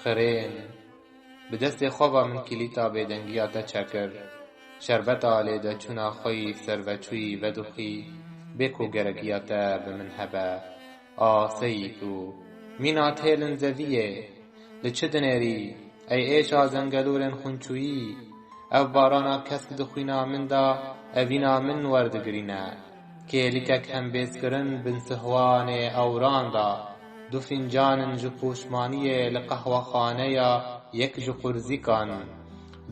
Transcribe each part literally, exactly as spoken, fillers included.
Xirên, bi destê xwe ve min kilîta bêdengiya te çekir. Şerbeta lêdeçûna xwe yî serveçûyî vedixwî, bê ku gerekiya te bi min hebe. A seyî tu, mîna têlin zeviyê, li çi dinêrî, ey êşa zengelûrên xunçûyî? Ev barana kesk di xwîna min de, evîna min werdigirîne. Kêlikek hembêzkirin bin sihwanê ewran de, du fîncanin ji poşmaniyê li qehwexaneya yek ji qurzîkan,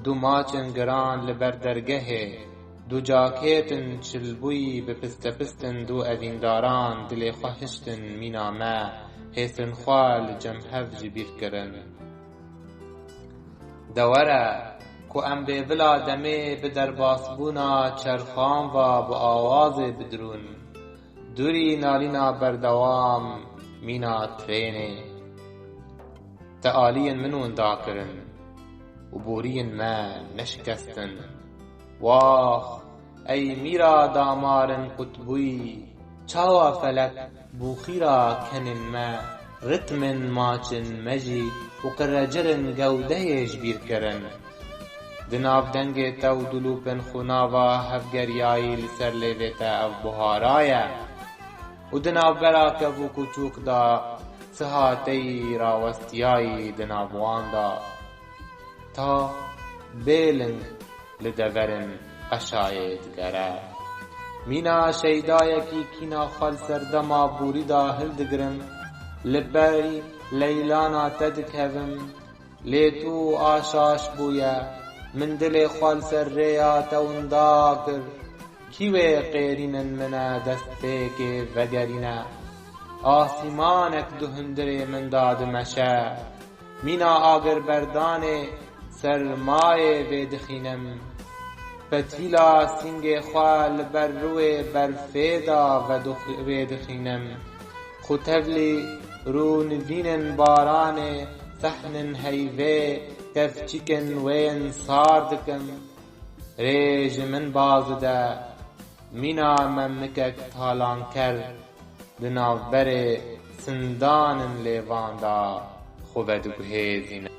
du maçên giran li ber dergehê, du cakêtin çilbûyî bi pistepistin du evîndaran dilê xwe hiştin mîna me, hêsên xwe li cem hev ji bîr kirin. De were ku em bêvila demê bi derbasbûna çerxan ve bi awazê bidirûn, dûrî nalîna berdewam mîna trênê. Te aliyên min winda kirin û boriyên me neşikestin. Wax, ey mîra damarên qutbûyî, çawa felek bûxîra kenên me, ritmên maçên me jî û qirrecirên gewdeyê ji bîr kirin. Di nav dengê te û dulûpên xûnava hevgeriyayî li ser lêvê te ev buhara ye. Û di navbera kev û kûçûk de siha te yî rawestiyayî di nav wan de. Ta bêling li deverên qeşayê digere. Mîna şeydayekî kîna xwe li serdema borî de hildigirim, li berî leylana te dikevim, lê tu aşaş bûye, min dilê xwe li ser rêya te winda kir. Kî wê qêrînên min e destpêkê vegerîne? Asîmanek di hundirê min de dimeşe. Mîna agirberdanê sermayê vêdixînim. Petîla sîngê xwe li ber rûyê berfê de vedux-, vêdixînim. Xwe tevlî rûnivînên baranê, sehnên heyvê, kevçikên wên sar dikim. Rê ji min baz de, mîna memikek talanker di navberê sindanên lêvan de xwe vediguhêzîne.